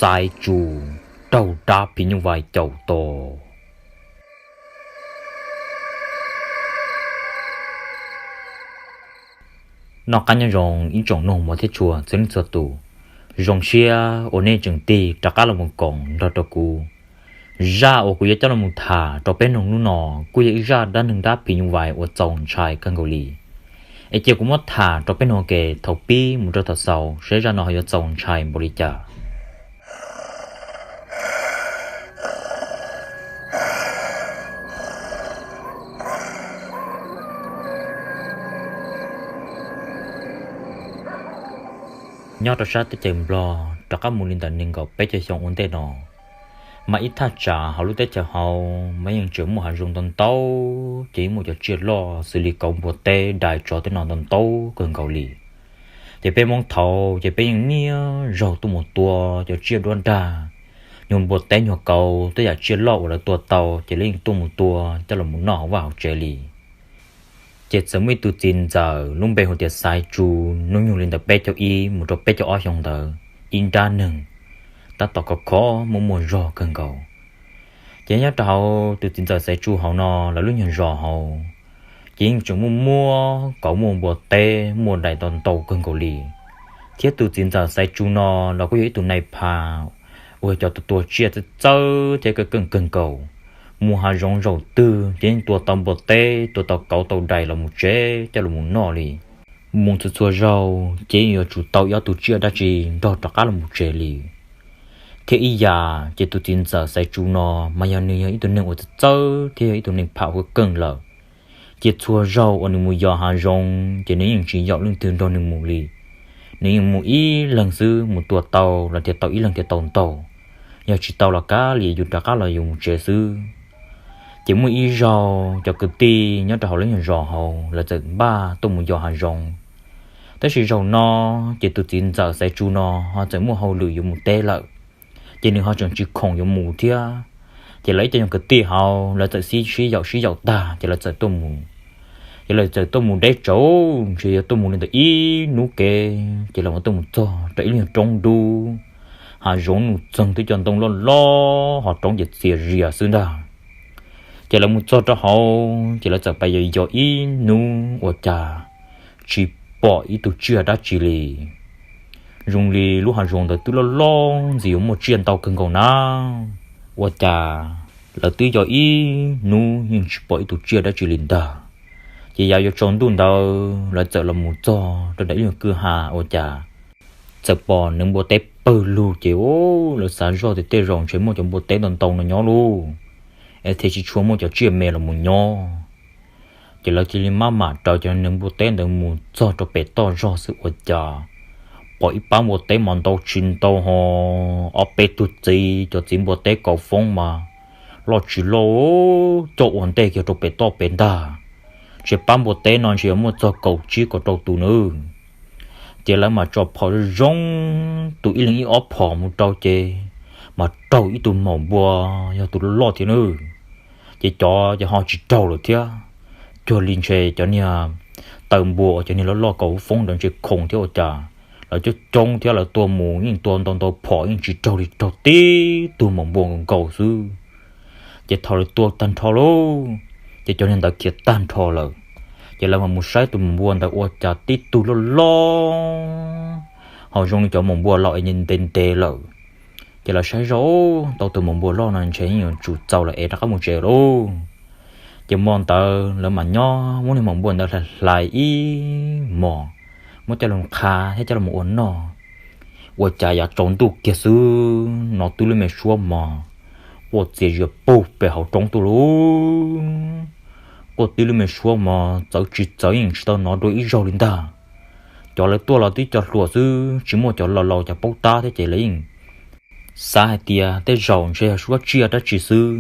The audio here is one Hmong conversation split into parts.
xaiv tsu raug dab phim nyuj vais caum to. Noj qab nyob zoo ib tsoom nug mov thiab tshua txhua leej txhua tus, zoo siab uas nej tseem tig rov qab los mus koom nrog rau kuv. Zaj uas kuv yuav coj los mus tham rau peb noog hnub no kuj yog ib zaj dab neeg dab phim nyuj vais uas txaus ntshai kawg nkaus li. Es cia kuv muab tham rau peb noog ke thaum pib mus rau thaum xaus saib zaj no ho yuav txaus ntshai npaum li cas. Nyob rau sab teb chaws Nplog rov qab mus li ntawm nees nkaum peb caug xyoo ua ntej no, mas ib thaj tsam hauv lub teb chaws hauv mas yeej tseem muaj hav zoov ntau ntau, ces yeej muaj cov tsiaj loj xws li kauv, npua teb, dais, tsov tej no ntau ntau kawg nkaus li. Ces peb Hmoob thaud ces peb yeej niaj zaus tuaj mus tua cov tsiaj duab nrag, nyuag npua teb nyuag kauv, tej yam tsiaj loj uas lawv tua tau ces lawv yeej tuaj mus tua coj los mus noj hauv vaj hauv tsev li. Ces txawm muaj ib tug txiv ntxawm lub npe hu tias Xaiv Tsu, hnub nyoog li ntawm peb caug ib mus rau peb caug ob xyoo ntawd, ib nrab neeg tab tom khov khov muaj muaj zog kawg nkaus. Ces nyob rau hauv tus txiv ntxawm Xaiv Tsu hauv no lawv lub nyuag zos hauv ces yeej tseem muaj muaj kauv, muaj npua teb, muaj dais ntau ntau kawg nkaus li. Thiab tus txiv ntxawm Xaiv Tsu no los kuj yog ib tug nais phas uas cov tua tua tsiaj txawj txawj thiab keej keej kawg nkaus. Mus hav zoov zaum twg ces yeej tua tau npua teb, tua tau kauv tau dais los mus tsev coj los mus noj li. Mus txhua txhua zaug ces yeej yuav tsum tau ib ob tug tsiaj dab tsi nrog rov qab los mus tsev li. Thiab ib yam ces tus txiv ntxawm Xaiv Tsu no mas yog nws yog ib tug neeg uas txawj txawj thiab yog ib tug neeg pham huv keej lawm. Ces txhua zaug uas nws mus yos hav zoov ces nws yeej tsis yaum leej twg nrog nws mus li. Nws yeej mus ib leeg xwb, mus tua tau los thiaj tau ib leeg thiaj tau ntau, yog tsis tau los kav liam yus rov qab los yus mus tsev xwb. Ces muaj ib zaug cov kwv tij nyob rau hauv lub nyuag zos hauv lawv txawm npaj tuaj mus yos hav zoov. Tab sis zaum no ces tus txiv ntxawm Xaiv Tsu no ho txawm muaj hauj lwm yuav mus teb lawm, ces nws ho tseem tsis khoom yuav mus thiab. Ces lawv ib co nyuag kwv tij hauv lawv txawm sib sib yaum sib yaum tag ces lawv txawm tuaj mus. Ces lawv txawm tuaj mus deb tsawv, ntshe yuav tuaj mus li ntawm ib hnub kev ces lawv mam tuaj mus txog rau ib lub nyuag roob dub, hav zoov nws txeeg twb cov ntoo loj loj ho roob ces txias zias xwb ntag. Ces lawv mus txog rau hauv ces lawv txawm pais yos yos ib hnub ua cas tsis pom ib tug tsiaj dab tsi li. Zoo li lub hav zoov ntawd twb loj loj ntxiv yuav muaj tsiaj ntau kawg nkaus na. Ua cas lawv twb yos ib hnub yeej tsis pom ib tug tsiaj dab tsi li ntag. Ces yav yuav tsaus ntuj ntawd lawv txawm los mus txog rau ntawm ib lub kwj ha ua cas txawm pom neev npua teb pawg lug ces lawv xav zoj tias tej zaum ntshe muaj cov npua teb ntau ntau no nyob lauj, es thiaj tsis tshua muaj cov tsiaj me los mus nyob. Ces lawv cia li maj mam raws cov neev npua teb ntawd mus txog rau pem toj zog xwb ua cas pom ib pab npua teb mas ntau tsis ntau ho ob peb tug txiv, cov txiv npua teb kauv foob mas loj tsis loj coj ua ntej kiag rau pem toj pem ntag. Ntshe pab npua teb no ntshe yuav muaj txog kaum tsib kaum rau tus nawb. Ces lawv mas tso phom zoo zoo, tus ib leeg ib ob phom mus rau ces mas raug ib tug maum npua yog tus loj loj thiab nawb. Ces cov ces ho tsis raug lawm thiab. Cuag li ntshe cov niag taw npua uas cov niag loj loj kauv foob ntawd ntshe khoom thiab ua cas lawv coob coob thiab lawv tua mus yeej tua ntau ntau phom yeej tsis raug li, raug tib tug maum npua nkaus xwb. Ces thaum lawv tua tag nrho lauj, ces cov niag ntawd khiav tag nrho lawm. Ces lawv mas mus saib tus maum npua ntawd ua cas tib tug loj loj ho zoo li cov maum npua laus es ntev ntev lawm. Ces lawv saib zoj tau tus maum npua loj no ntshe yeej yuav tsum txaus lawm es rov qab mus tsev lauj. Ces hmo ntawd lawv mas nyob muab niag maum npua ntawd hlais hlais ib hmos, muab coj los qha thiab coj los ua noj. Ua cas yav tsaus ntuj kiag xwb no twb lub me suab mos quaj txias zias pug pem hauv roob tuaj lauj. Quaj tib lub me suab mos txawv tsis txawv yeej tsis tau hnov dua ib zaug li ntag. Cov lawv tuaj los twb cov hluas xwb tsis muaj cov laus laus cov paub tab thiab ces lawv yeej xav hais tias tej zaum ntshe yog suab tsiaj dab tsi xwb,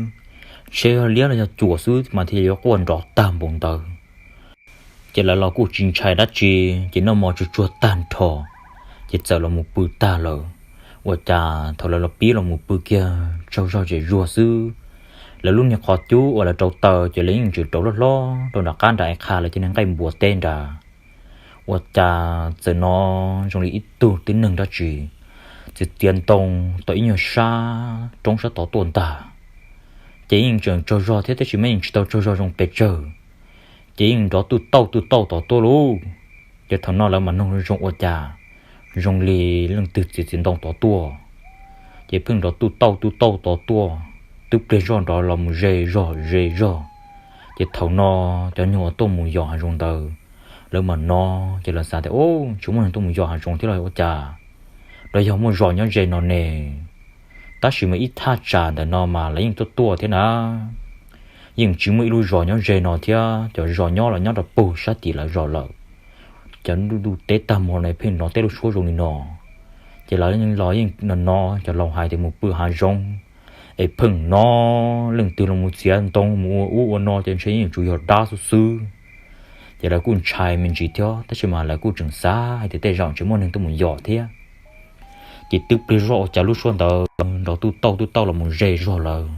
ntshe yog liab los yog cuam xwb mas thiaj yuav quaj nrov tag npaum ntawd. Ces lawv los kuj tsis ntshai dab tsi, ces noj mov tsuag tsuag tag nrho, ces txawm los mus pw tag lawm. Ua cas thaum lawv los pib los mus pw kiag tsaug zog zem zuag xwb, lawv lub niag qhov cub uas lawv rauv taws ces lawv yeej tseem rauv loj hlob rau nram qab nram qha lawv cov niag nqaij npua teb nrad. Ua cas txawm hnov zoo li ib tug tib neeg dab tsi txiav txiav ntoo tau ib nyuag sab roob sab tod tuaj ntag. Ces yeej tseem tsaug zog thiab tab sis mas yeej tsis tau tsaug zog zoo pes tsawg, ces yeej nrov tuj tauj tuj tauj tod tuaj lauj. Ces thaum no lawv mam noog zoo ua cas zoo li leej twg txiav txiav ntoo tod tuaj. Ces pheej nrov tuj tauj tuj tauj tod tuaj, twb pliag zoj nrov los mus ze zog ze zog. Ces thaum no cov neeg uas tuaj mus yos hav zoov ntawd, lawv mam hnov ces lawv xav tias, Ub, tsis muaj neeg tuaj mus yos hav zoov thiab los ua cas, los yog muaj zos nyob ze no ne? Tab sis mas ib thaj tsam ntawm no mas lawv yeej tuaj tuaj thiab na. Yeej tsis muaj ib lub zos nyob ze no thiab, cov zos nyob los nyob rau pug sab tim lawv zos lawm. Cov ntuj teb tag hmo no pheej hnov tej lub suab zoo li no. Ces lawv los yeej hnov cov laus hais tias mus pw hav zoov es pheej hnov leej twg los mus txiav ntoo mus ua ub ua no ces ntshe yeej tsuas yog dab xwb xwb. Ces lawv kuj ntshai me ntsis thiab tab sis mas lawv kuj tseem xav hais tias tej zaum tseem muaj neeg tuaj mus yos thiab. Ces twb pliag zoj ua cas lub suab ntawd nrov tuj tauj tuj tauj los mus ze zog lawm.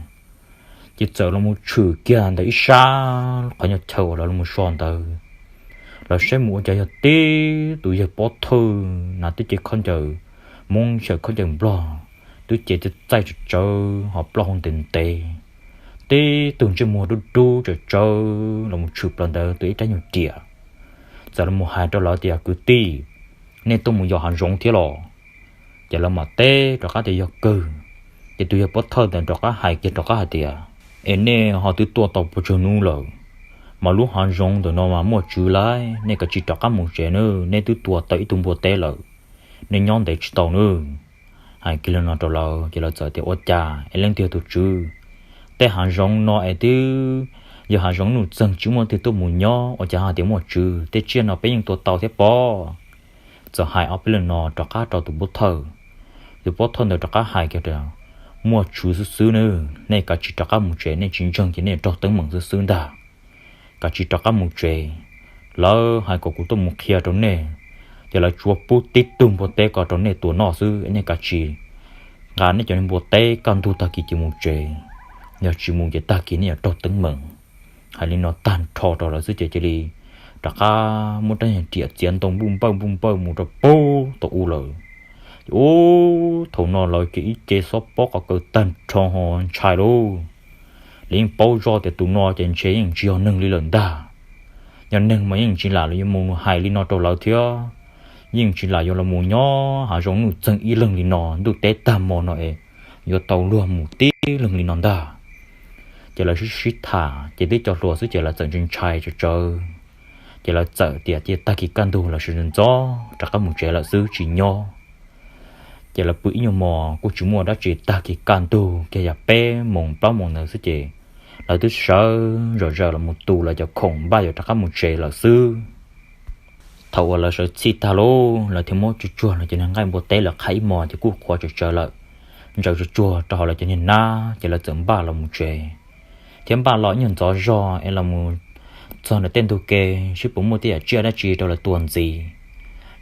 Ces txawm los mus tshwm kiag ntawm ib sab qhov nyuag chaw uas lawv los so ntawd, lawv saib mus ua cas yog tib tus yawg pov thawj hnav tib ce khaub ncaws Hmoob, tsis yog khaub ncaws Nplog, twb ce txaij tsawv tsawv ho plaub hau ntev ntev, tib tug ntsej muag dub dub tsawv tsawv los mus tshwm plaws ntawd tus ib rab nyuag riam. Txawm los mus hais rau lawv tias, Kwv tij, nej tuaj mus yos hav zoov thiab los? Ces lawv mam teb rov qab tias, Yog kawg. Ces tus yawg pov thawj ntawd rov qab hais kiag rov qab hais tias, Es nej ho twb tuaj tau puas tsawg hnub lawm? Mas lub hav zoov ntawm no mas muaj tswv lawm, nej kav tsij rov qab mus tsev nawb, nej twb tua tau ib tug npua teb lawm, nej nyob ntev tsis tau nawb. Hais kiag li no rau lawv ces lawv txawm tias, Ua cas es leej twg yog tus tswv? Tej hav zoov no es twb yog hav zoov nuj txeeg tsis muaj leej twg tuaj mus nyob, ua cas ho tias muaj tswv? Tej tsiaj no peb yeej tua tau thiab pob. Txawm hais ob peb leeg no rov qab rau tus pov thawj. Tus pov thawj ntawd rov qab hais kiag tias, Muaj tswv xwb xwb nawb, nej kav tsij rov qab mus tsev, nej tsis ntseeg ces nej raug teeb meem xwb xwb ntag. Kav tsij rov qab mus tsev. Lawv hais kom kuv tuaj mus qhia rau nej, ces lawv tsuas pub tib tug npua teb ko rau nej tua noj xwb, nej kav tsij nqa nej cov npua teb kaj ntug tag kis ces mus tsev, yog tsis mus ces tag kis nej yuav raug teeb meem. Hais li no tag nrho rau lawv xwb ces cia li rov qab muab rab nyuag riam txiav ntoo npuj npawj npuj npawj mus rau pem tau ub lawm. Ces ub, thaum no lawv ces ib ce xob pob qhov kaw tag nrho ho ntshai lauj. Lawv yeej paub zoj tias tus no ces ntshe yeej tsis yog neeg li lawm ntag. Yog neeg mas yeej tsis lam los yuav mus hais li no rau lawv thiab. Yeej tsis lam yuav los mus nyob hav zoov nuj txeeg ib leeg li no, ntuj teb tag hmo no es yuav tau luag mus tib leeg li no ntag. Ces lawv sib sib tham ces twb cov hluas xwb ces lawv txawm ntshai ntshai tsawv tsawv. Ces lawv txawm tias cia tag kis kaj ntug lawv sawv ntxov rov qab mus tsev lawm xwb tsis nyob. Ces lawv pw ib nyuag mos kuj tsis muaj dab tsi, tag kis kaj ntug kiag yam peb moos plaub moos ntawd xwb ces lawv twb sawv zom zaws los mus tu lawv cov khoom npaj yuav rov qab mus tsev lawm xwb. Thaum uas lawv sawv txhij tag lauj, lawv thiaj muab tsuag tsuag lawv cov niag nqaij npua teb lawv qhaib ib hmos ces kuj qhuav tsawv tsawv lawm, ntsaws tsuag tsuag rau hauv lawv cov niag hnab ces lawv txawm npaj los mus tsev. Thiab npaj los ib nyuag ntxov zog es los mus txog ntawm tej ntug ke seb puas muaj tej yam tsiaj dab tsi rau lawv tua ntxiv.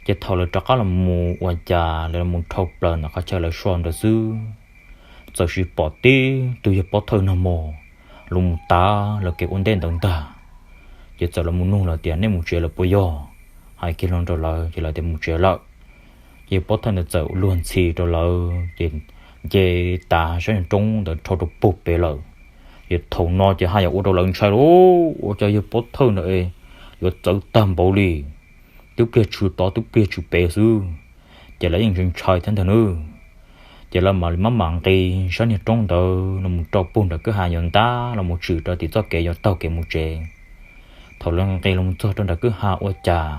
Ces thaum lawv rov qab los mus ua cas lawv los mus dhau plaws ntawm qhov chaw lawv so ntawd xwb, txawm sis pom tib tug yawg pov thawj nag hmo los mus tav lawv kev ua ntej ntawd ntag. Ces txawm los mus nug lawv tias, Nej mus tsev lawm puas yog? Hais kiag li no rau lawv ces lawv tias mus tsev lawm. Ces yawg pov thawj ntawd txawm luag ntxhi rau lawv ces nce tav sab niag roob ntawd rho rau puag pem lawm. Ces thaum no ces haj yam ua rau lawv ntshai lauj, ua cas yawg pov thawj ntawd yuav txawv tag npaum li, twb pliag tshwm tod twb pliag tshwm pem xwb. Ces lawv yeej ntshai ntshai thiab ntag nawb. Ces lawv mam li maj mam nqis sab niag roob ntawd los mus rau puag nram kwj ha yuav ntab los mus tshwm rau tim txoj kev yuav taug kev mus tsev. Thaum lawv nqis los mus txog rau nram kwj ha ua cas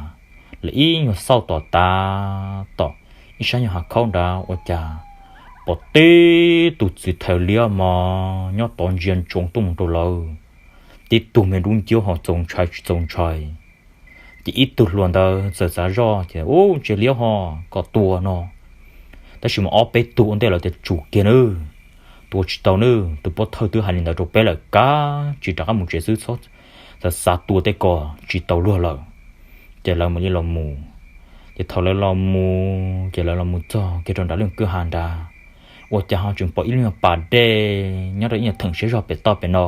lawv ib nyuag xauj tom tav tom ib sab nyuag hav khaub nrad ua cas pom tib tug txiv thais liab mos nyob tod ntsia ntsoov tuaj mus rau lawv. Tib tug me dub nciab ho txaus ntshai tsis txaus ntshai. Ces ib tug hluas ntawd txawm xav zoj ces, Ub, ntsia liab ho, kom tua no. Tab sis mas ob peb tug ua ntej lawv tias, Tsum kiag nawb, tua tsis tau nawb, tus pov thawj twb hais li ntawd rau peb lawm, kav tsij rov qab mus tsev xwb, txhob xav xav tua tej ko, tsis tau luag lawm. Ces lawv mam li los mus. Ces thaum lawv los mus ces lawv los mus txog kiag rau nram lub kwj ha nrad, ua cas ho tseem pom ib lub nyuag pas dej nyob rau ib nyuag theem siab zog pem toj pem no.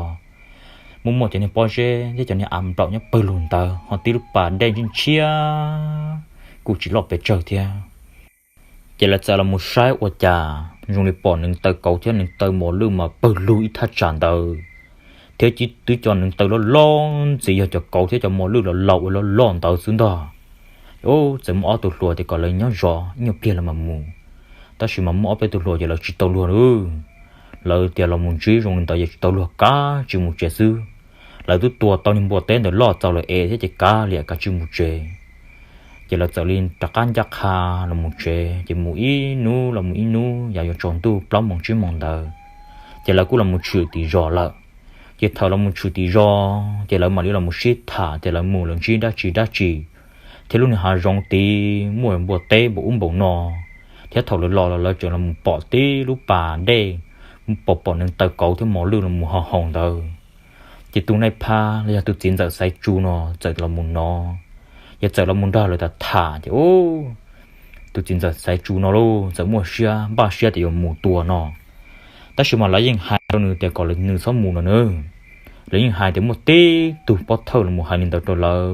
Muaj muaj cov niag pob zeb thiab cov niag av nplaum nyob pawg lug ntawd, ho tib lub pas dej ntshiab ntshiab, kuj tsis loj pes tsawg thiab. Ces lawv txawm los mus saib ua cas zoo li pom neev taw kauv thiab neev taw mos lwj mas pawg lug ib thaj tsam ntawd, thiab twb cov neev taw loj loj ntxiv, yog cov kauv thiab cov mos lwj los laus uas loj loj ntawd xwb ntag. Txawm muaj ob tug hluas tias kom lawv nyob zov ib nyuag pliag lawv mam mus, tab sis mas muaj ob peb tug hluas ces lawv tsis tau luag li. Lawv tias los mus ntsib zoo li ntawd ces tsis tau luag, kav tsij mus tsev xwb. Lawv twb tua tau niag npua teb ntawd loj txaus lawm es thiab ces kav liam kav tsij mus tsev. Ces lawv txawm li rov qab ncaj qha los mus tsev, ces mus ib hnub los mus ib hnub, yav yuav tsaus ntuj plaub moos tsib moos ntawd, ces lawv kuj los mus tshwm tim zos lawm. Ces thaum los mus tshwm tim zos ces lawv mam li los mus sib tham tias lawv mus lawv ntsib dab tsi dab tsi, thiab lub niag hav zoov tid muaj npua teb npaum ub npaum no, thiab thaum lawv los los lawv tseem los mus pom tib lub pas dej, pom pom neev taw kauv thiab mos lwj los mus hos haus ntawd. Ces tus nais phas los yog tus txiv ntxawm Xaiv Tsu no txawm los mus no, yog txawm los mus nrog lawv tham tham ces tus txiv ntxawm Xaiv Tsu no lauj txawm muaj siab npaj siab tias yuav mus tua no. Tab sis mas lawv yeej hais rau nws tias kom nws txhob mus no nawb. Lawv yeej hais tias muaj tib tug pov thawj los mus hais li ntawd rau lawv,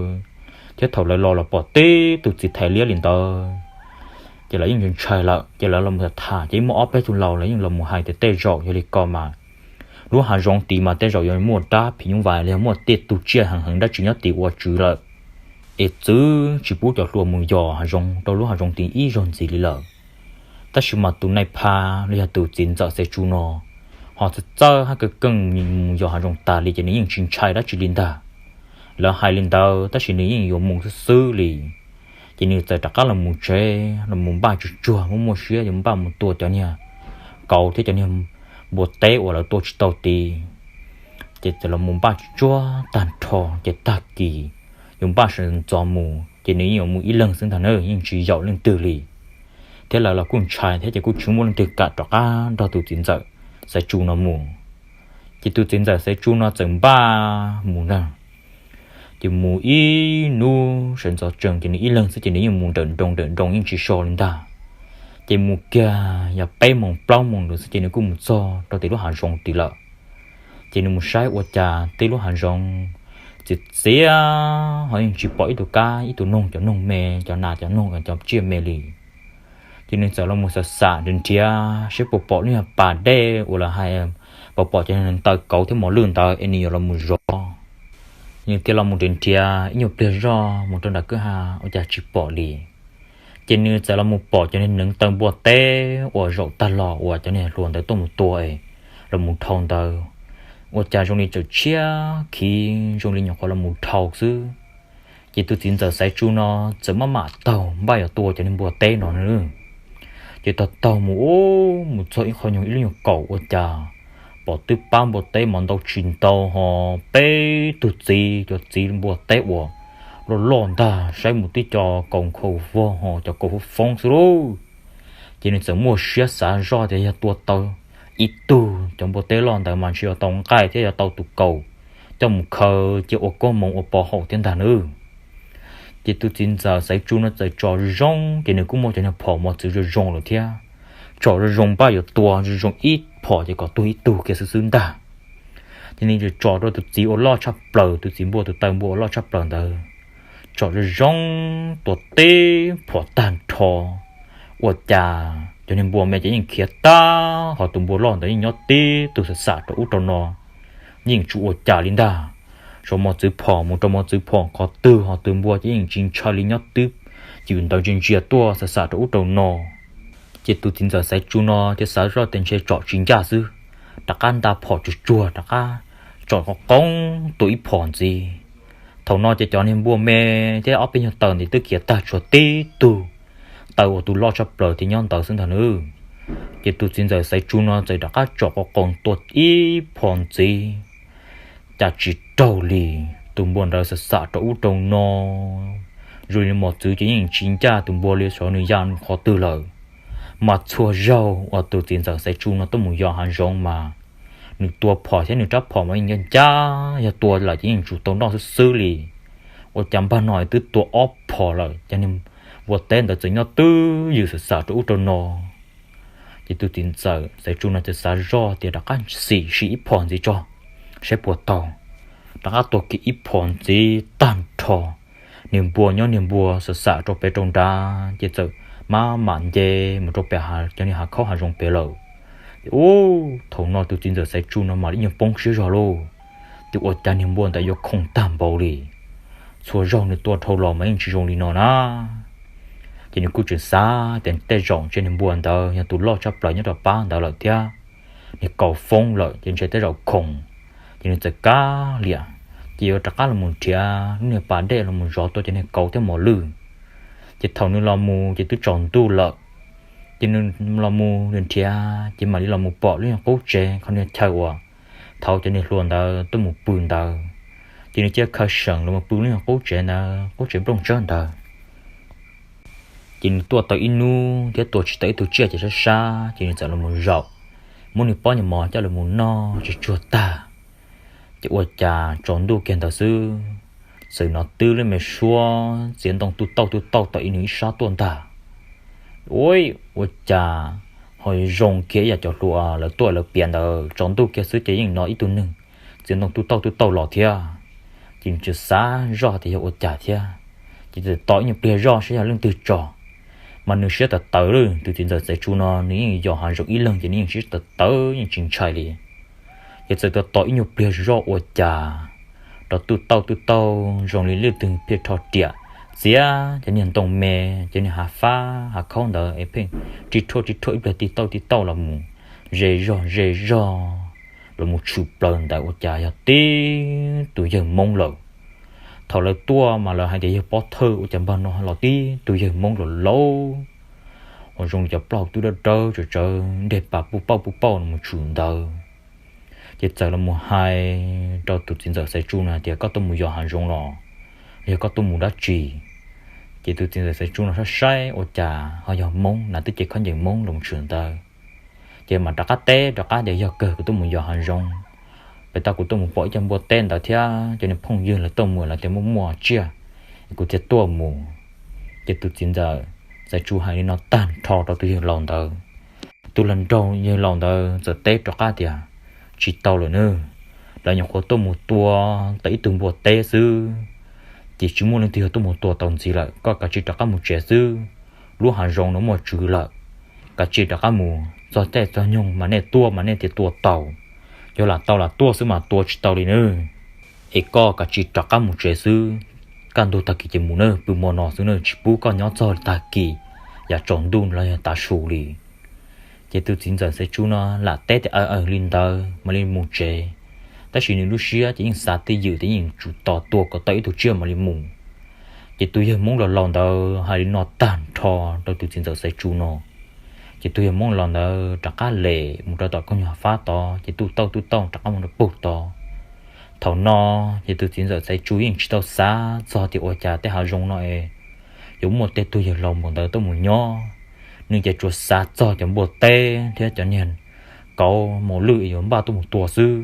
thiab thaum lawv los los pom tib tug txiv thais liab li ntawd. Ces lawv yeej ntshai lawm ces lawv los tham tham ces muaj ob peb tug laus lawv yeej los mus hais tias tej zaum yog li ko mas lub hav zoov tid mas tej zaum yuav muaj dab phim nyuj vais los yog muaj tej tug tsiaj heev heev dab tsi nyob tid ua tswv lawm, es txwv tsis pub cov hluas mus yos hav zoov rau lub hav zoov tid ib zaug ntxiv li lawm. Tab sis mas tus nais phas los yog tus txiv ntxawm Xaiv Tsu no ho txawj txawj hab kawg keej mus yos hav zoov tas li ces nws yeej tsis ntshai dab tsi li ntag. Lawv hais li ntawd tab sis nws yeej yuav mus xwb xwb li. Ces nws txawm rov qab los mus tsev los mus npaj tsuag tsuag muaj muaj siab yuav npaj mus tua cov niag kauv thiab cov niag npua teb uas lawv tua tsis tau tid. Ces txawm los mus npaj tsuag tsuag tag nrho ces tag kis yuav npaj sawv ntxov mus ces nws yeej yuav mus ib leeg xwb ntag na, yeej tsis yaum leej twg li. Thiab lawv los kuj ntshai thiab ces kuj tsis muaj leej twg kam rov qab nrog tus txiv ntxawm Xaiv Tsu no mus. Ces tus txiv ntxawm Xaiv Tsu no txawm npaj mus na, ces mus ib hnub sawv ntxov tsees ces nws ib leeg xwb ces nws yeej mus nrawm nroos nrawm nroos yeej tsis so li ntag. Ces mus kiag yog peb moos plaub moos ntawd xwb ces nws kuj mus txog rau tim lub hav zoov tid lawm. Ces nws mus saib ua cas tej lub hav zoov txiv txiav ho yeej tsis pom ib tug kab ib tug noog, cov noog me, cov nas cov noog cov tsiaj me li. Ces nws txawm los mus xam xam nrhiav nrhiav saib puas pom lub niag pas dej uas lawv hais, puas pom cov neev taw kauv thiab mos lwj ntawd es nws yuav los mus zov. Nws thiaj los mus nrhiav nrhiav ib nyuag pliag zog mus rau nram kwj ha ua cas tsis pom li. Ces nws txawm los mus pom cov neev taw npua teb uas zaum tag los uas cov niag hluas ntawd tuaj mus tua es los mus dhau ntawd, ua cas zoo li txawm tshiab khiv zoo li nyuam qhuav los mus dhau xwb. Ces tus txiv ntxawm Xaiv Tsu no txawm maj mam taug npaj yuav tua cov niag npua teb no na. Ces taug taug mus ub mus txog ib qho nyuag ib lub nyuag kaum ua cas pom twb pab npua teb mas ntau tsis ntau ho peb tug txiv, cov txiv npua teb uas loj loj ntag, saib mus twb cov kaus nkhaus vog ho cov kaus foob foob xwb lauj. Ces nws txawm muaj siab xav zoj tias yog tua tau ib tug cov npua teb loj ntawd mas ntshe yuav tau nqaij thiab yuav tau tus kaus coj mus khaws cia ua koob hmoov ua pov haum thiab ntag nawb. Ces tus txiv ntxawm Xaiv Tsu no txawm tsom zoo zoo ces nws kuj muaj cov niag phom mos txwv zoo zoo lawm thiab. Tsom zoo zoo npaj yuav tua zoo zoo ib phom ces kom tuag ib tug kiag xwb xwb ntag. Ces nws tsom rau tus txiv uas loj tshaj plaws, tus txiv npua, tus taw npua uas loj tshaj plaws ntawd, tsom zoo zoo tua tib phom tag nrho. Ua cas cov niag npua me ces yeej khiav tag, ho tus npua loj ntawd yeej nyob tib tug xam xam rau ub rau no, yeej tsis ua cas li ntag. Tsom mos txwv phom mus rau mos txwv phom qhov twg ho tus npua ces yeej tsis ntshai li, nyob twb ywm ntawd ntsia ntsia tuaj xam xam rau ub rau no. Ces tus txiv ntxawm Xaiv Tsu no thiaj xav zoj tias ntshe tsom tsis ncaj xwb, rov qab nta phom tsuag tsuag rov qab tsom qoo qoo tua ib phom ntxiv. Thaum no ces cov niag npua me thiab ob peb nyuag taw ntawd twb khiav tag tshuav tib tug taw uas tus loj tshaj plaws thiaj nyob ntawd xwb ntag nawb. Ces tus txiv ntxawm Xaiv Tsu no txawm rov qab tsom qoo qoo tua ib phom ntxiv, cas tsis raug li. Tus npua ntawd xam xam rau ub rau no, zoo li mos txwv ces yeej tsis ncaj tus npua li, xyov nws ya qhov twg lawm. Mas txhua zaug uas tus txiv ntxawm Xaiv Tsu no tuaj mus yos hav zoov mas nws tua phom thiab nws rab phom mas yeej ncaj ncaj, yog tua lawm ces yeej tsis tau noj xwb xwb li. Ua cas npag no twb tua ob phom lawm, cov niag npua teb ntawd txawm nyob twb ywm xam xam rau ub rau no. Ces tus txiv ntxawm Xaiv Tsu no txawm xav zoj tias rov qab sim sim ib phom ntxiv tso, saib puas taug. Rov qab tua kiag ib phom ntxiv tag nrho, niag npua nyob niag npua xam xam rau pem rau nrad ces txawm maj mam nce mus rau pem cov niag hav khaub hav zoov pem lawm. Ub, thaum no tus txiv ntxawm Xaiv Tsu no mam li ib nyuag poob siab zog lauj, ces ua cas niag npua ntawd yuav khoom tag npaum li. Txhua zaug nws tua dhau los mas yeej tsis zoo li no na. Ces nws kuj tseem xav tias tej zaum ntshe niag npua ntawd yog tus loj tshaj plaws nyob rau pab ntawd lawm thiab, niag kauv foob lawm ces ntshe tej zaum khoom. Ces nws txawm kav liam, ces yuav rov qab los mus nrhiav lub niag pas dej los mus zov tua cov niag kauv thiab mos lwj. Ces thaum nws los mus ces twb tsaus ntuj lawm. Ces nws los mus nrhiav ces mam li los mus pom lub niag qub tsev qhov niag chaw uas thaum cov niag hluas ntawd tuaj mus pw ntawd. Ces nws cia khaws seem los mus pw lub niag qub tsev ntawd, qub tsev nplooj tsawb ntawd. Ces nws tuaj tau ib hnub thiab tua tsis tau ib tug tsiaj ces sab sab, ces nws txawm los mus zaum, muab nws pob nyuag mov coj los mus noj tsis tsuag tag. Ces ua cas tsaus ntuj kiag ntawd xwb, txawm hnov twb lub me suab txiav ntoo tuj tauj tuj tauj tau ib nws ib sab tuaj ntag. Ua, ua cas ho zoo kiag ib yam cov hluas lawv tuaj lawv piav ntawd, tsaus ntuj kiag xwb ces yeej hnov ib tug neeg txiav ntoo tuj tauj tuj tauj los thiab. Ces nws tseem xav zoj tias yog ua cas thiab, ces txawm tos ib nyuag pliag zoj saib yog leej twg tso. Mas nws siab tawv tawv li, tus txiv ntxawm Xaiv Tsu no nws yeej yos hav zoov ib leeg ces nws yeej siab tawv tawv yeej tsis ntshai li. Ces txawm tos tos ib nyuag pliag zoj ua cas rov tuj tauj tuj tauj zoo li leej twg pheej rho riam txiav cov niag ntoo me, cov niag hav fab hav khaub ntawd es pheej ri rhuaj ri rhuaj ib pliag tij tauj tij tauj los mus ze zog ze zog los mus tshwm plaws ntawd ua cas yog tib tus yawg Hmoob lawm. Thaum lawv tuaj mas lawv hais tias yawg pov thawj, ua cas npag no los tib tus yawg Hmoob laus laus uas zoo li cov plaub hau tub dawb dawb tsawv tsawv nreg pas puj pauj puj pauj los mus tshwm ntawd. Ces txawm los mus hais rau tus txiv ntxawm Xaiv Tsu no hais tias koj tuaj mus yos hav zoov los, yog koj tuaj mus dab tsi? Ces tus txiv ntxawm Xaiv Tsu no saib saib ua cas ho yog Hmoob na, twb cev khaub ncaws Hmoob los mus tshwm ntawd. Ces mam rov qab teb rov qab tias yog kawg kuv tuaj mus yos hav zoov, pem tau kuv tuaj mus pom ib co npua teb ntawd thiab cov niag phooj ywg lawv tuaj mus lawv tias muaj muaj tsiaj, kuv thiaj tuaj mus. Ces tus txiv ntxawm Xaiv Tsu hais li no tag nrho rau tus yawg laus ntawd. Tus hluas nraug yawg laus ntawd txawm teb rov qab tias tsis tau lawm nawb, lawv nyuam qhuav tuaj mus tua tau ib tug npua teb xwb, ces tsis muaj leej twg yog tuaj mus tua tau ntxiv lawm, koj kav tsij rov qab mus tsev xwb. Lub hav zoov no muaj tswv lawm, kav tsij rov qab mus, txog caij txog nyoog mas nej tuaj mas nej thiaj tua tau, yog lam tau lam tuaj xwb mas tua tsis tau li nawb. Es koj kav tsij rov qab mus tsev xwb, kaj ntug tag kis ces mus nawb, pw hmo no xwb nawb, tsis pub koj nyob txog tag kis, yav tsaus ntuj los yog tav su li. Ces tus txiv ntxawm Xaiv Tsu no lam teb tias aw aw li ntawd mam li mus tsev, tab sis nws lub siab ces yeej xav twj ywm tias yeej tsum tos tua kom tau ib tug tsiaj mam li mus. Ces tus yawg Hmoob laus laus ntawd hais li no tag nrho rau tus txiv ntxawm Xaiv Tsu no, ces tus yawg Hmoob laus ntawd rov qab lem mus rau tom koog nyuag fab tod, ces tuj tauj tuj tauj rov qab mus rau puag tod. Thaum no ces tus txiv ntxawm Xaiv Tsu yeej tsis tau xav txog tias ua cas tej hav zoov no es yuav muaj tej tug yawg laus npaum ntawd tuaj mus nyob. Nws ces tsuas xav txog cov npua teb thiab cov niag kauv mos lwj yuav npaj tuaj mus tua xwb.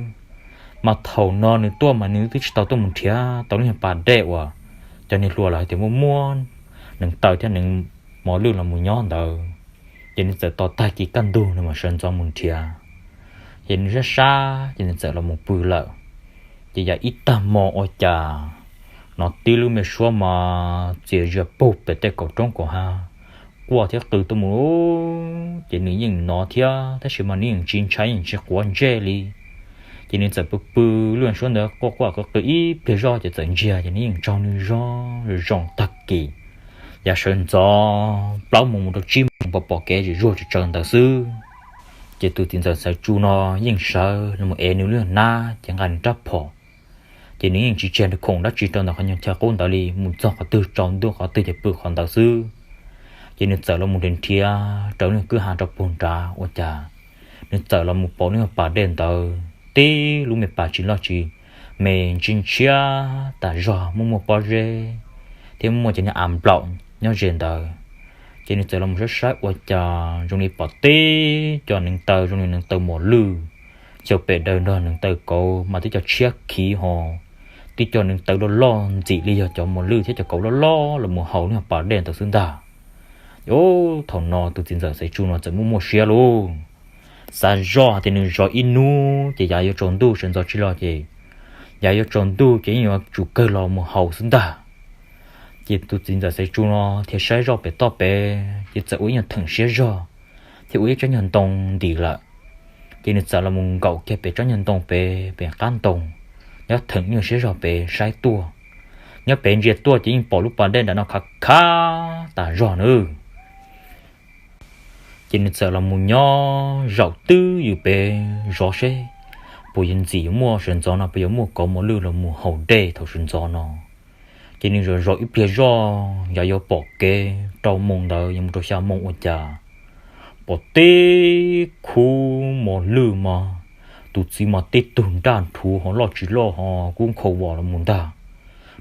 Mas thaum no nws tuaj mas nws twb tsis tau tuaj mus nrhiav tau lub niag pas dej uas cov niag hluas lawv hais tias muaj muaj neev taw thiab neev mos lwj los mus nyob ntawd. Ces nws txawm tos tag kis kaj ntug nws mam sawv ntxov mus nrhiav. Ces nws sab sab ces nws txawm los mus pw lawm. Ces yav ib tag hmo ua cas hnov tib lub me suab mas txias zias puag pem tej kaum roob kaum hav quaj thiab qw tuaj mus. Ces nws yeej hnov thiab tab sis mas nws yeej tsis ntshai yeej tsis quav ntsej li. Ces nws txawm pw pw lub me suab ntawd quaj quaj qw qw ib pliag zoj ces txawm ntsiag ces nws yeej tsaug nws zog zoo tag kis. Yav sawv ntxov plaub moos mus rau tsib moos pom pom kev zim zuag tsawv tsawv ntawd xwb. Ces tus txiv ntxawm Xaiv Tsu no yeej sawv los mus ev nws lub hnab ces nqa nws rab phom. Ces nws yeej tsis tseg nws khoom dab tsi rau ntawm qhov nyuag chaw qub ntawd li, mus txog qhov twg tsaus ntuj qhov twg ces pw qhov ntawd xwb. Ces nws txawm los mus nrhiav nrhiav rau lub kwj ha rau puag nrad ua cas nws txawm los mus pom lub pas dej ntawd tib lub me pas tsis loj tsis me, ntsia ntshiab tas zog, muaj muaj pob zeb thiab muaj cov niag av nplaum nyob ze ntawd. Ces nws txawm los mus saib saib ua cas zoo li pom tib co neev taw zoo li neev taw mos lwj, xyaw pem daws nrog neev taw kauv mas tib co tshiab khiv ho, tib co neev taw loj loj ntxim li yog cov mos lwj thiab cov kauv loj loj los mus haus lub pas dej ntawd xwb ntag. Ub, thaum no tus txiv ntxawm Xaiv Tsu no txawm muaj muaj siab lauj. Xav zoj hais tias nws zov ib hnub ces yav yuav tsaus ntuj sawv ntxov tsis los ces yav yuav tsaus ntuj ces yeej yuav tsum kawg los mus haus xwb ntag. Ces tus txiv ntxawm Xaiv Tsu no thiaj saib zoj pem toj pem ces txawm ua ib nyuag theem siab zog thiab ua ib tsob nyuag ntoo ntim lawm. Ces nws txawm los mus nkaum kiag pem tsob nyuag ntoo pem, pem qab ntoo, nyob theem nyuag siab zog pem saib tuaj. Nyob pem ntsia tuaj ces yeej pom lub pas dej nram no khav khav tas zog nawb. Ces nws txawm los mus nyob zaum twb ywm pem zov seb puas yuav ntxim yuav muaj sawv ntxov no puas yuav muaj kauv mos lwj los mus haus dej thaum sawv ntxov no. Ces nws zov zov ib pliag zoj yog yuav pom kev rau moos ntawd yuav mus rau xya moos ua cas pom tib khub mos lwj mas tus txiv mas tib tug nraj nrhuv ho loj tsis loj ho kub nkhaus vos los mus ntag,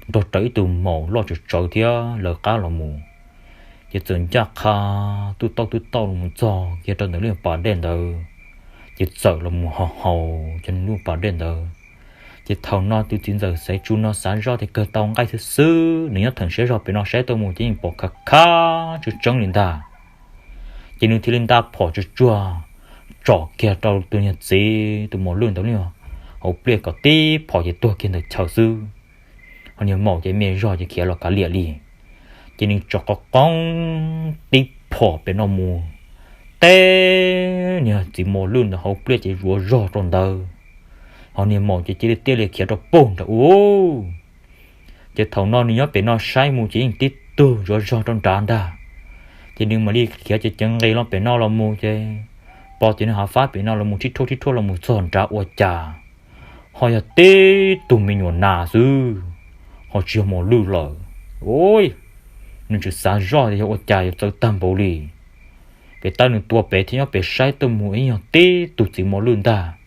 nrog rawv ib tug maum loj tsawv tsawv thiab lawv qab los mus. Ces txawm ncaj qha tub tauj tub tauj los mus txog kiag rau ntawm lub pas dej ntawd, ces txawm los mus haus haus cov lub pas dej ntawd. Ces thaum no tus txiv ntxawm Xaiv Tsu no xav zoj tias kawg tau nqaij xwb xwb, nws nyob theem siab zog pem no saib tuaj mus ces yeej pom khav khav tseeb tseeb li ntag. Ces nws thiaj li nta phom tsuag tsuag tsom kiag rau tus niag txiv tus mos lwj ntawd li hauv pliaj kom tib phom ces tuag kiag ntawm chaw xwb. Ho niag maum ces me zog ces khiav los kav liam li. Ces nws tsom qov qoob tib phom pem no mus, teb niag txiv mos lwj ntawd hauv pliaj ces zuav zog rau ntawd. Ho niag maum ces cia li tiaj li khiav rau pem nrad ub. Ces thaum no nws nyob pem no saib mus ces yeej tib tug zuav zog rau nrad ntag. Ces nws mam li khiav cev ceev nqis los pem no los mus ces pom tias nws hav fab pem no los mus thib thuaj thib thuaj los mus txog nrad ua cas ho yog tib tug me nyuam nas xwb, ho tsis yog mos lwj lawm. Nws tseem xav zoj tias yog ua cas yuav txawv tag npaum li. Pem tawb nws tua pem thiab nyob pem saib tuaj mus es yog tib tug txiv mos lwj ntag.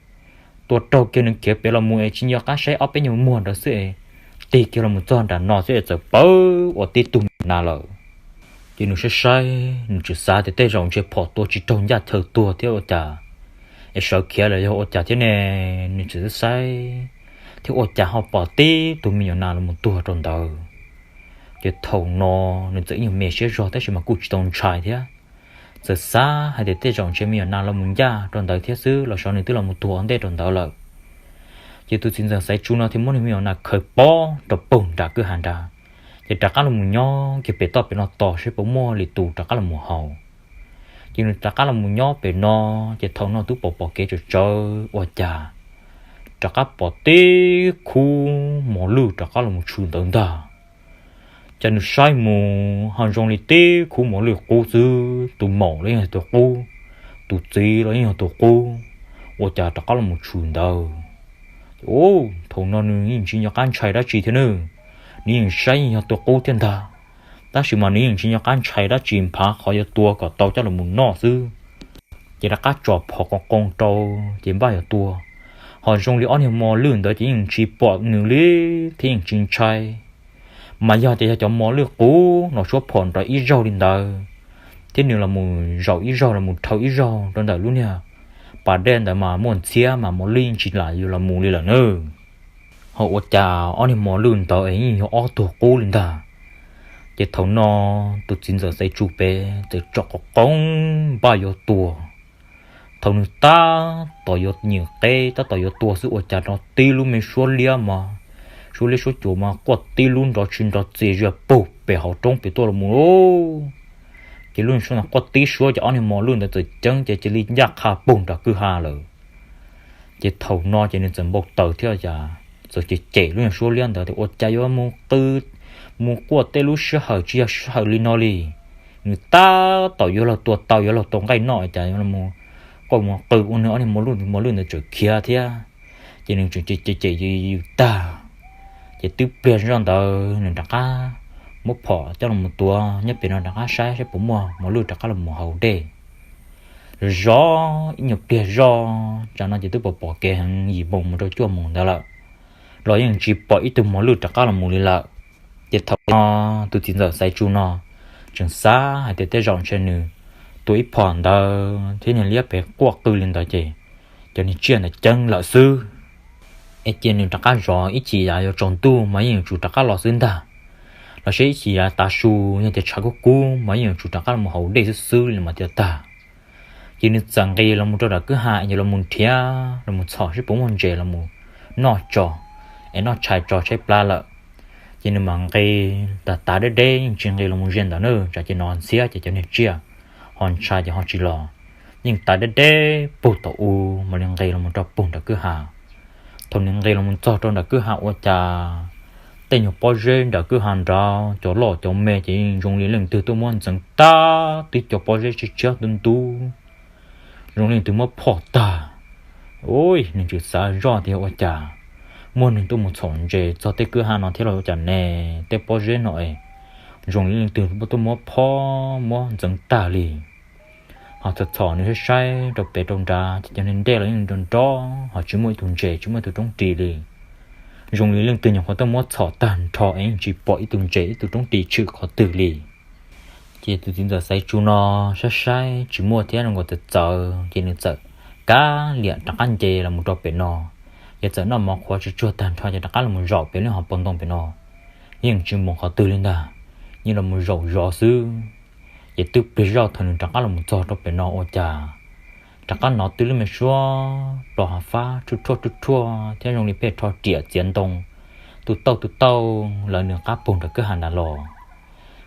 Tua raug kiag nws khiav pem los mus es tsis nco qab saib ob peb nyuag muag ntawd xwb es tig kiag los mus txog nram no xwb es txawm pawv ua tib tug me nyuam nas lawm. Ces nws saib saib nws tseem xav tias tej zaum ntshe phom tua tsis raug ncaj chaw tuag thiab ua cas es sawv khiav lawm yog ua cas thiab ne. Nws tseem saib thiab ua cas ho pom tib tug me nyuam nas los mus tuag rau ntawd. Ces thaum no nws txawm ib nyuag me siab zog tab sis mas kuj tsis tau ntshai thiab. Txawm xav hais tias tej zaum ntshe me nyuam nas los mus ncaj rau ntawd thiab xwb los xyov nws twb los mus tuag ua ntej rau ntawd lawm. Ces tus txiv ntxawm Xaiv Tsu no thiaj muab nws me nyuam nas khaws pob rau pem nram kwj ha nrad, ces rov qab los mus nyob kiag pem toj pem no tos seb puas muaj li tus rov qab los mus haus. Ces nws rov qab los mus nyob pem no, ces thaum no twb pom pom kev tsawv tsawv ua cas rov qab pom tib khub mos lwj rov qab los mus tshwm ntawd ntag. Ces nws saib mus ho zoo li tib khub mos lwj qub xwb, tus maum los yeej yog tus qub, tus txiv los yeej yog tus qub, ua cas rov qab los mus tshwm ntawd. Thaum no nws yeej tsis nco qab ntshai dab tsi thiab nawb, nws yeej saib yeej yog tus qub thiab ntag, tab sis mas nws yeej tsis nco qab ntshai dab tsi, nphav qhov yuav tua kom tau coj los mus noj xwb. Ces rov qab tsom phom qoo qoo rau, ces npaj yuav tua, ho zoo li ob niag mos lwj ntawd ces yeej tsis pom nws li thiab yeej tsis ntshai. Mas yog tias yog cov mos lwj qub no suab phom nrov ib zaug li ntawd thiab nws los mus zaum ib zaug los mus dhau ib zaug rau ntawm lub niag pas dej ntawd mas muaj ntxhiab mas mos lwj yeej tsis lam yuav los mus li lawm nawb. Ho ua cas ob niag mos lwj ntawd es yeej yog ob tug qub li ntag. Ces thaum no tus txiv ntxawm Xaiv Tsu pem txawm tsom qov qoob npaj yuav tua. Thaum nws tab tom yuav nyem qeb tab tom yuav tua xwb ua cas nrov tib lub me suab liab mas, suab liab suab cuav mas quaj tib lub nrov tsis nrov txias zias pug pem hauv roob pem tuaj los mus lauj. Ces lub suab quaj tib suab ces ob niag mos lwj ntawd txawm ceeb ces cia li ncaj qha pug nram kwj ha lawm. Ces thaum no ces nws txawm npau taws thiab cas txawm cem cem lub niag suab liab ntawd tias ua cas yuav mus qw, mus quaj tej lub sij hawm tsis yog sij hawm li no li. Nws tab tom yuav luag tua tau yuav luag tua nqaij noj cas yuav mus quaj mus qw ua nws ob niag mos lwj ntawd tseem khiav thiab. Ces nws tseem cem cem cem yws yws tag, ces twb pliag zoj ntawd nws rov qab muab phom coj los tua nyob pem no rov qab saib saib puas muaj mos lwj rov qab los mus haus dej. Zov ib nyuag pliag zoj tsam no ces twb pom pom kev heev yim moos mus rau cuaj moos ntawd lawm, los yeej tsis pom ib tug mos lwj rov qab los mus li lawm. Ces thaum no tus txiv ntxawm Xaiv Tsu no tseem xav hais tias tej zaum ntshe nws tua ib phom ntawd thiab niag liab pem quaj qw li ntawd ces cov niag tsiaj ntawd ceeb lawm xwb. Es cia nws rov qab zov ib chim yav yuav tsaus ntuj mas yeej yuav tsum rov qab los xwb ntag, los sis ib chim yav tav su yog tias tshav kub kub mas yeej yuav tsum rov qab los haus dej xwb xwb li mas thiaj tag. Ces nws txawm nqis los mus rau nram kwj ha es los mus nrhiav los mus txhom seb puas muaj ntses los mus noj tso, es noj tshais tso tshaib plab lawm. Ces nws mam nqis tav tav deb deb, yeej tsis nqis los mus ze ntawd na, tsam ces nov ntxhiab ces cov niag tsiaj ho ntshai ces ho tsis los. Yeej tav deb deb puag tom u mam li nqis los mus rau puag nram kwj ha. Thaum nws nqis los mus txog rau nram kwj ha ua cas tej nyuag pob zeb nram kwj ha nrad cov loj cov me ces yeej zoo li leej twg tuaj muab ntxeev tag, twb cov pob zeb tshiab tshiab ntub ntub, zoo li leej twg muab phoj tag. Ua nws tseem xav zoj tias ua cas muaj neeg tuaj mus txhom ntses txog tej kwj ha no thiab los ua cas ne, tej pob zeb no es zoo li leej twg tuaj muab phoj muab ntxeev tag li. Ho txhom txhom nws saib saib rau pem rau nrad ces cov niag ntej los yeej nrov nrov ho tsis muaj ib tug ntses tsis muaj ib tug roob ris li. Zoo li leej twg nyuam qhuav tuaj muab txhom tag nrho es yeej tsis pom ib tug ntses ib tug roob ris tshwm qhov twg li. Ces tus txiv ntxawm Xaiv Tsu no saib saib tsis muaj thiab, nkaus txawv txawv ces nws txawm kav liam rov qab nce los mus rau pem no. Ces txawm noj mov qhuav tsuag tsuag tag nrho ces rov qab los mus zaum pem lub hauv paus ntoo pem no. Yeej tsis mus qhov twg li ntag, yeej los mus zaum zov xwb. Ces twb pliag zoj thaum nws rov qab los mus txog rau pem no ua cas rov qab hnov twb lub me suab plos hav fab rhuaj rhuaj rhuaj rhuaj thiab zoo li pheej rho riam txiav ntoo, tu tauj tu tauj lawv nws qab puag nram kwj ha nrad los.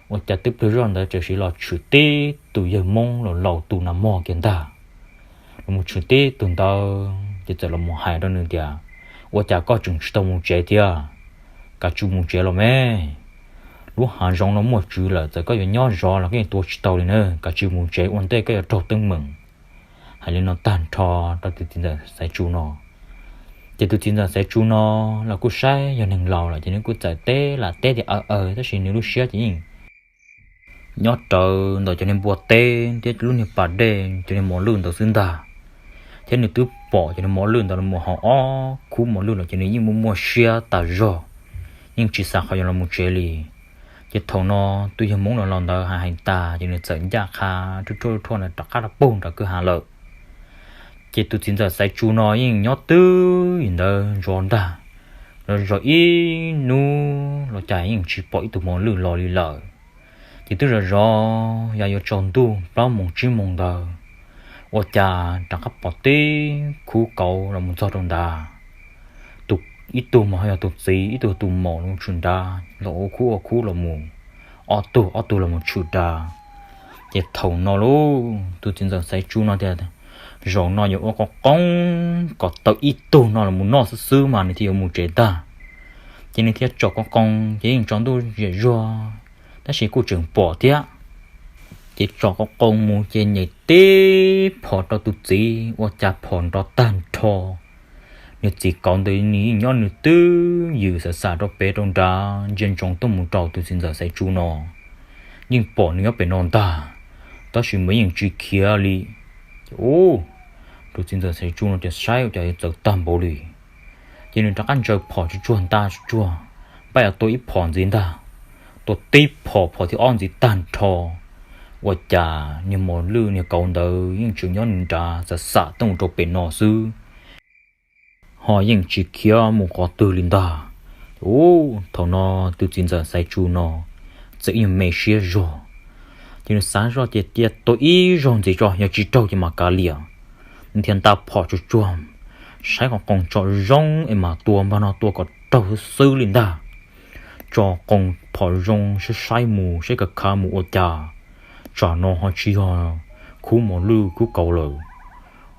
Ua cas twb pliag zoj ntawd txawm sim los tshwm tib tus yawg Hmoob laus laus tus nag mog kiag ntag. Los mus tshwm tib tus ntawd ces txawm los mus hais rau nws tias, ua cas koj tseem tsis tau mus tsev thiab? Kav tsij mus tsev los me, lub hav zoov no muaj tswv lawm, txawm koj yuav nyob zov los koj yeej tua tsis tau li na, kav tsij mus tsev ua ntej koj yuav raug teeb meem. Hais li no tag nrho rau tus txiv ntxawm Xaiv Tsu no. Ces tus txiv ntxawm Xaiv Tsu no los kuj saib yog neeg laus lawm ces nws kuj txawm teb lam teb tias aw aw, tab sis nws lub siab ces yeej nyob rawv ntawm cov niag npua teb thiab lub niag pas dej cov niag mos lwj ntawd xwb ntag. Thiab nws twb pom cov niag mos lwj ntawd los mus hauv ob khub mos lwj los ces nws yeej muaj muaj siab tas zog, yeej tsis xav qhov yuav los mus tsev li. Ces thaum no tus yawg Hmoob laus laus ntawd hais hais tas ces nws txawm ncaj qha rhuaj rhuaj rhuaj ntawd rov qab rau puag nram kwj ha lawm. Ces tus txiv ntxawm Xaiv Tsu no yeej nyob twj ywm ntawd zov ntag, zov zov ib hnub los cas yeej tsis pom ib tug mos lwj los li lawm. Ces twb zov zov yog yuav tsaus ntuj plaub moos tsib moos ntawd, ua cas rov qab pom tib khub kauv los mus txog rau ntawd. Tus, ib tug mas yog tus txiv, ib tug tus maum los mus tshwm nrad, los ua khub ua khub los mus, ob tug ob tug los mus tshwm nrad. Ces thaum no lauj tus txiv ntxawm Xaiv Tsu no tias, zaum no yuav ua qoo qoo kom tau ib tug no los mus noj xwb xwb mas nws thiaj yuav mus tsev ntag. Ces nws thiaj tsom qoo qoo ces yeej tsaus ntuj ziam zuag, tab sis kuj tseem pom thiab. Ces tsom qoo qoo mus ces nyem tib phom rau tus txiv ua cas phom nrov tag nrho. Nws txiv kauv ntawd nws yeej nyob nws twj ywm xam xam rau pem rau nrad ntsia ntsoov tuaj mus rau tus txiv ntxawm Xaiv Tsu no. Yeej pom nws nyob pem no ntag, tab sis mas yeej tsis khiav li. Ces tus txiv ntxawm Xaiv Tsu no ces saib ua cas yuav txawv tag npaum li. Ces nws rov qab ntsaws phom tsuag tsuag nta tsuag tsuag, npaj yuav tua ib phom ntxiv ntag. Tua tib phom, phom thib ob ntxiv tag nrho, ua cas niag mos lwj niag kauv ntawd yeej tseem nyob nws nrad xam xam tuaj mus rau pem no xwb, ho yeej tsis khiav mus qhov twg li ntag. Ub, thaum no tus txiv ntxawm Xaiv Tsu no txawm ib nyuag me siab zog, ces nws xav zoj ces cia tua ib zaug ntxiv tso, yog tsis raug ces mam kav liam. Nws thiaj nta phom tsuag tsuag, saib qoo qoo tso zoo es mam tua, npag no tua kom raug xwb li ntag. Tso qoo phom zoo saib saib mus saib kav khav mus ua cas tsam no ho tsis yog khub mos lwj khub kauv lawm,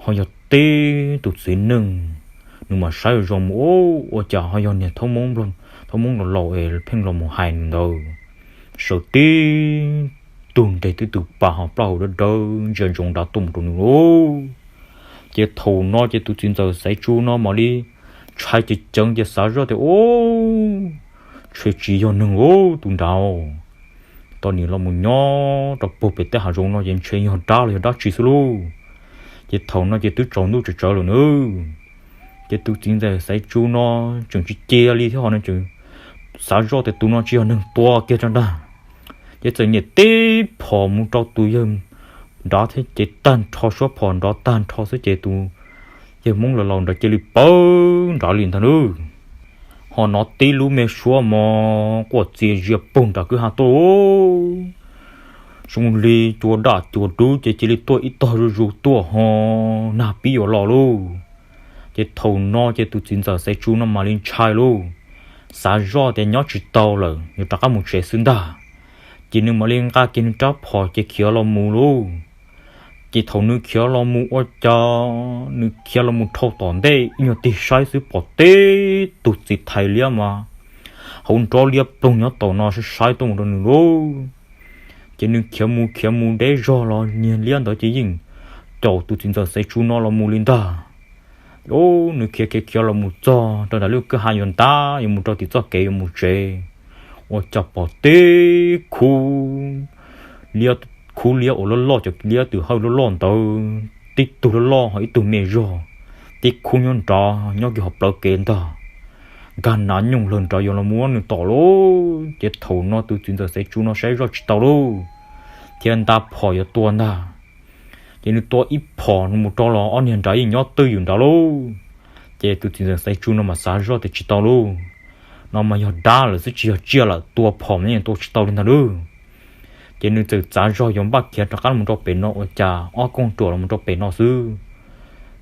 ho yog tib tus txiv neej. Nws mam saib zoo mus, ua cas ho yog niag thaub Hmoob laus laus es pheej los mus hais nws ntawd. Sawv tib tug nres tib tug pas ho plaub hau dawb dawb ntsia ntsoov nrad tuaj mus rau nws lauj. Ces thaum no ces tus txiv ntxawm Xaiv Tsu no mam li ntshai ceev ceev ces xav zoj tias, ub, ntshe tsis yog neeg ub tus nrad. Tos nws los mus nyob rau puag pem tej hav zoov no ces ntshe yog dab los yog dab tsi xwb lauj. Ces thaum no ces twb tsaus ntuj tsawv tsawv lawm nawb. Ces tus txiv ntxawm Xaiv Tsu no tseem tsis cia li thiab ho nws tseem xav zoj tias tus no tsis yog neeg tua kiag rau ntag. Ces txawm nyem tib phom mus rau tus yawg nrad thiab ces tag nrho suab phom nrov tag nrho xwb ces tus yawg Hmoob laus laus nrad cia li pawv nrad li ntag nawb. Ho hnov tib lub me suab mos quaj txias zias puag nram kwj ha tuaj, zoo li cua daj cua dub ces cia li tuaj ib tog zuj zus tuaj ho nag pib yuav los lauj. Ces thaum no ces tus txiv ntxawm Xaiv Tsu no mam li ntshai lauj. xav zoj tias nyob tsis tau lawm yuav rov qab mus tsev xwb ntag. Ces nws mam li nqa kiag nws rab phom ces khiav los mus lauj. Ces thaum nws khiav los mus ua cas nws khiav los mus dhau tom ntej ib nyuag tig saib xwb pom tib tug txiv thais liab mas hauv nrob liab ploog nyob tom no saib saib tuaj mus rau nws lauj. Ces nws khiav mus khiav mus deb zog los niag liab ntawd ces yeej caum tus txiv ntxawm Xaiv Tsu no los mus li ntag. Nws khiav khiav khiav los mus txog rau nram lub kwj ha yuav ntab yuav mus rau tim txoj kev yuav mus tsev, ua cas pom tib khub liab, khub liab uas loj loj, cov liab tws hawj loj loj ntawd, tib tug loj loj ho ib tug me zog, tib khub nyob nrad nyob kiag hauv plawv kev ntag. Nkag nav nyooj lawg nrad yuav los muab nws tom lauj. Ces thaum no tus txiv ntxawm Xaiv Tsu no saib zoj tsis tau lauj, thiab nta phom yuav tua ntag. Ces nws tua ib phom mus rau los ob niag nrad yeej nyob twj ywm nrad lauj. Ces tus txiv ntxawm Xaiv Tsu no mas xav zoj tias tsis tau lauj, no mas yog dab lawm xwb tsis yog tsiaj lawm, tua phom mas yeej tua tsis tau li ntag lauj. Ces nws txawm txav zog yuav npaj khiav rov qab los rau pem no ua cas ob kooj ruam los rau pem no xwb,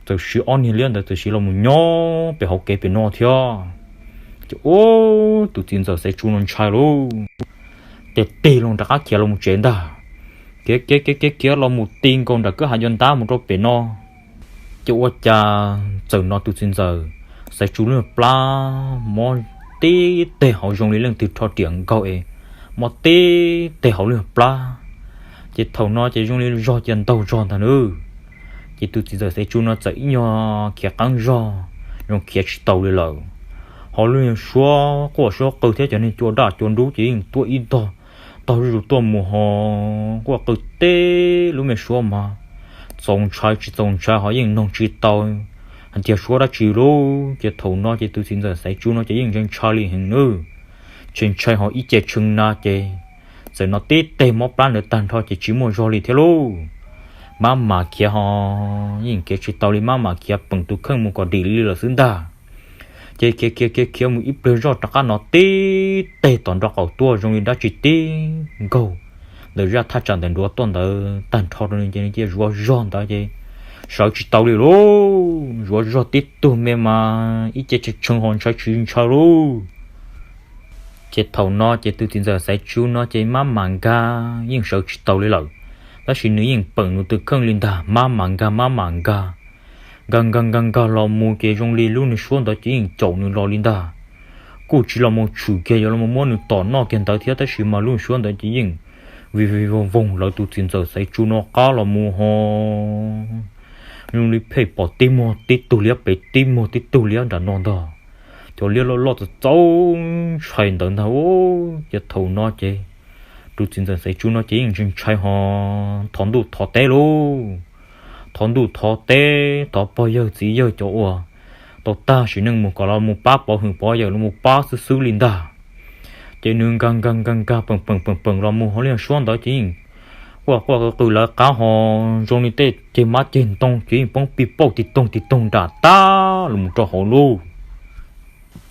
txawm siv ob niag liab ntawd txawm siv los mus nyob pem hauv kev pem no thiab. Ces ub, tus txiv ntxawm Xaiv Tsu no ntshai lauj, ces tig loo rov qab khiav los mus tsev ntag. Khiav khiav khiav khiav los mus ti nkaus nram kwj ha yuav ntab mus rau pem no, ces ua cas txawm hnov tus txiv ntxawm Xaiv Tsu lub plab mob tib teg hauv zoo li leej twg rho riam nkaug es mob tib teg hauv lub plab. Ces thaum no ces zoo li zog cia ntaug zog ntag nawb. Ces tus txiv ntxawm Xaiv Tsu no txawm ib nyuag khiav qeeb zog, zoo khiav tsis tau li lawm. Ho lub suab quaj suab qw thiab cov niag cua daj cua dub ces yeej tuaj ib tog tog zuj zus tuaj mus ho quaj qw teb lub me suab mas txaus ntshai tsis txaus ntshai ho yeej noog tsis tau hais tias suab dab tsi lauj. Ces thaum no ces tus txiv ntxawm Xaiv Tsu no ces yeej ntshai ntshai li heev nawb. Ntshai ntshai ho ib ce tshee na ces txawm hnov tib teg mob plab ntawd tag nrho ces tsis muaj zog li thiab lauj. Mab mam khiav ho yeej khiav tsis tau li, mab mam khiav peem tus kheej mus kom dim li lawm xwb ntag. Ces khiav khiav khiav khiav mus ib pliag zoj rov qab hnov tib teg tom nraub qaum tuaj zoo li dab tsi tib nkaug ntawm zaj thaj tsam ntawm nruav tuaj ntawd tag nrho rau nws ces nws cia zuav zog ntawd ces sawv tsis tau li lauj. Zuav zog tib tug me mas ib ce tshee tshee ho ntshai tsis ntshai lauj. Ces thaum no ces tus txiv ntxawm Xaiv Tsu no ces mab mam nkag yeej sawv tsis tau li lawm, tab sis nws yeej peem nws tus kheej li ntag, mab mam nkag mab mam nkag. Nkag nkag nkag nkag los mus ces zoo li lub niag suab ntawd ces yeej caum nws los li ntag. Kuj tsis los mus tshwm kiag yuav los muab nws tom noj kiag ntawd thiab tab sis mas lub suab ntawd ces yeej vij vij voog voog lawv tus txiv ntxawm Xaiv Tsu no qab los mus ho zoo li pheej pom tib muag tib tug liab pem tib muag tib tug liab nram no ntag. Cov liab loj loj txaus txaus ntshai ntawd ntag. Ces thaum no ces tus txiv ntxawm Xaiv Tsu no ces yeej ntshai ntshai ho thov ntuj thov teb lauj. Thov ntuj thov teb thov pog yawg txiv yawg cov uas tau tag sim neej mus kom los mus pab pov hwm pov yawm los mus pab xwb xwb li ntag. Ces nws nkag nkag nkag nkag peem peem peem peem los mus hauv lub suab ntawd ces yeej quaj quaj qw qw lawv qab ho zoo li tej ceg mab ceg ntoo ces yeej poob pij pauj tig toog tig toog nram tab los mus rau hauv lauj.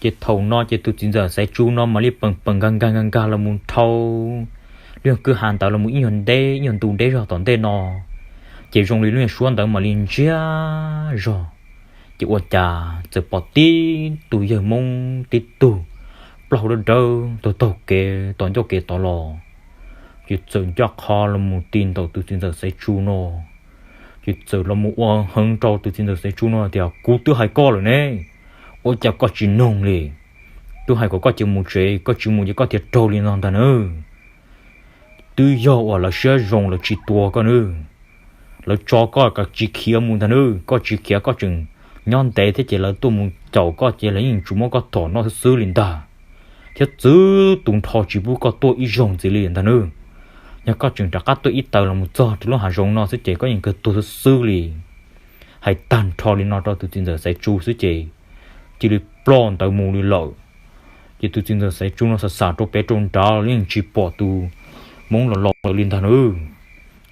Ces thaum no ces tus txiv ntxawm Xaiv Tsu no mam li peem peem nkag nkag nkag nkag los mus dhau lub kwj ha ntawd los mus ib nyuag deb ib nyuag ntu deb zog tom ntej no, ces zoo li lub suab ntawd mam li ntsiag zog. Ces ua cas txawm pom tib tug yawg Hmoob tib tug plaub hau dawb dawb taug taug kev tom ncauj kev tod los. Ces txawm ncaj qha los mus ti ntaus tus txiv ntxawm Xaiv Tsu no. Ces txawm los mus ua heev rau tus txiv ntxawm Xaiv Tsu no tias, kuv twb hais koj lawm ne, ua cas koj tsis noog li? Twb hais kom koj cia mus tsev, koj tsis mus ces koj thiaj raug li no ntag nawb. Twb yog uas lawv siab zoo lawv tsis tua koj nawb. Lawv tso koj kom tsis khiav mus ntag nawb, koj tsis khiav koj tseem nyob ntev thiab ces lawv tuaj mus caum koj ces lawv yeej tsuas muab koj tom noj xwb xwb li ntag, thiab txwv tus nrho tsis pub koj tuaj ib zaug ntxiv li ntag nawb. Yog koj tseem rov qab tuaj ib taws los mus txog rau lub hav zoov no xwb ces koj yeej kawg tuag xwb xwb li. Hais tag nrho li no rau tus txiv ntxawm Xaiv Tsu xwb ces cia li ploj ntawd mus li lawm. Ces tus txiv ntxawm Xaiv Tsu no xav xav rau pem rau nrad los yeej tsis pom tus Hmoob los los ntawd li ntag nawb.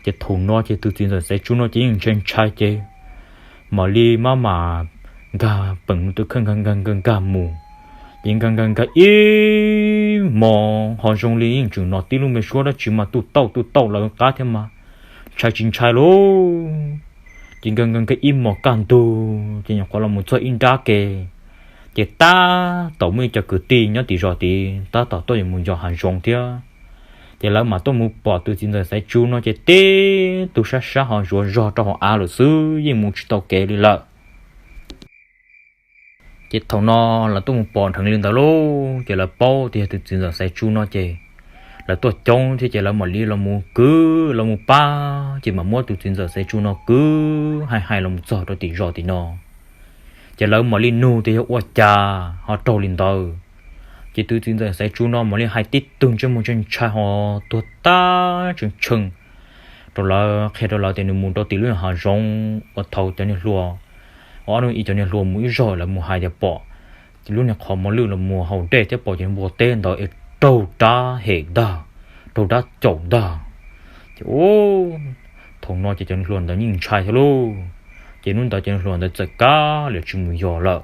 Ces thaum no ces tus txiv ntxawm Xaiv Tsu no ces yeej ntshai ntshai ces mam li maj mam nkag peem nws tus kheej nkag nkag nkag nkag mus. Ces nkag nkag nkag ib hmos ho zoo li yeej tseem hnov tib lub me suab dab tsi mas tuj tauj tuj tauj lawv qab thiab mas ntshai tsis ntshai lauj. Ces nkag nkag nkag ib hmos kaj ntug ces nyuam qhuav los mus txog ib nrab ke, Ces tab tom muaj ib co kwv tij nyob tim zos tid tab tom tuaj yuav mus yos hav zoov thiab, ces lawv mam tuaj mus pom tus txiv ntxawm Xaiv Tsu no ces tib tug sab sab ho zuav zog rau hauv av lawm xwb, yeej mus tsis tau kev li lawm. Ces thaum no lawv tuaj mus pom dheev li ntawd lauj, ces lawv paub tias yog tus txiv ntxawm Xaiv Tsu no ces lawv tuaj coob thiab, ces lawv mam li los mus kwv los mus pab, ces mam muab tus txiv ntxawm Xaiv Tsu no kwv hais hais los mus txog rau tim zos tim no. Ces lawv mam li nug tias yog ua cas ho raug li ntawd. Ces tus txiv ntxawm Xaiv Tsu no mam li hais tib tug ntsej muag ntshai ntshai ho tuag tag tseeb tshee rau lawv, qhia rau lawv tias nws mus rau tim lub hav zoov uas thaum cov niag hluas, ob hnub ib cov niag hluas mus ib zaug lawv mus hais tias pom lub niag qhov mos lwj los mus haus dej thiab pom cov npua teb ntawd es raug dab hem ntag, raug dab caum ntag. Ces thaum no ces cov niag hluas ntawd yeej ntshai thiab lauj. Ces hnub ntawd cov niag hluas ntawd txawm kav liam tsis mus yos lawm.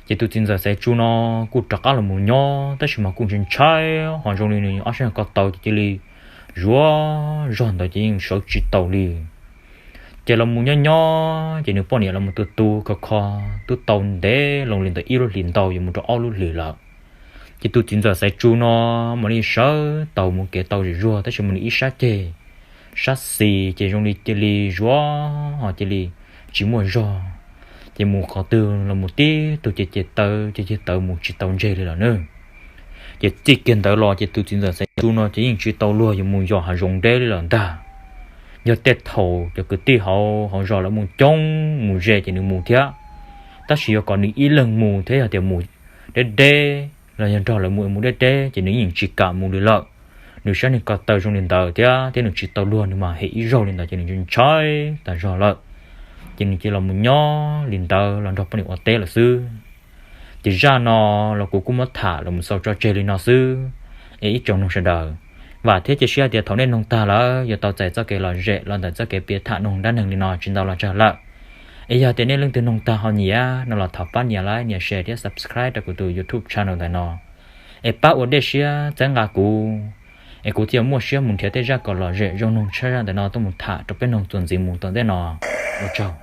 Ces tus txiv ntxawm Xaiv Tsu no kuj rov qab los mus nyob, tab sis mas kuj ntshai ntshai ho zoo li nws ob sab ko taw ces cia li zuav zog ntawd ces yeej sawv tsis tau li. Ces los mus nyob nyob ces nws poj niam los mus tu tu kho kho twb tau ntev loo li ntawm ib lub hlis ntau yuav mus rau ob lub hlis lawm. Ces tus txiv ntxawm Xaiv Tsu no mam li sawv tau mus kev tau zem zuag, tab sis mas nws ib sab ceg, sab xis ces zoo li cia li zuav ho cia li tsis muaj zog. Ces mus qhov twg los mus tib tug ces ceg taw ceg ceg taw mus tsis tau ntseg li lawm na. Ces txij kiag ntawd los ces tus txiv ntxawm Xaiv Tsu no ces yeej tsis tau luag yuav mus yos hav zoov deb li lawm ntag. Yog tej thaum cov kwv tij hauv hauv zos lawv mus coob mus ze ces nws mus thiab, tab sis yog kom nws ib leeg mus thiab yog tias mus deb deb los yog nrog lawv mus mus deb deb ces nws yeej tsis kam mus li lawm. Nws sab niag ko taw zoo li ntawd thiab thiab nws tsis tau luag, nws mas hem ib zaug li ntawd ces nws ntshai tas zog lawm. Ces nws cia los mus nyob li ntawd los nrog poj niam ua teb lawm xwb. Ces zaj no los kuv kuj muab tham los mus xaus tso tseg li no xwb. Es ib tsoom noog sawv daws, vam thiab cia siab tias thaum nej noog tag lawm yuav tau txais txoj kev lom zem los ntawm txoj kev piav tham noog dab neeg li no tsis ntau los tsawg lawm. Es yog tias nej leej twg noog tag ho nyiam no los thov pab nias like, nias share thiab subscribe rau kuv tus YouTube channel ntawm no, es pab ua dej siab txhawb nqa kuv, es kuv thiaj muaj siab mus nrhiav tej zaj kom lom zem zoo noog tshaj zaj ntawm no tuaj mus tham rau peb noog txuas ntxiv mus tom ntej no. Ua tsaug.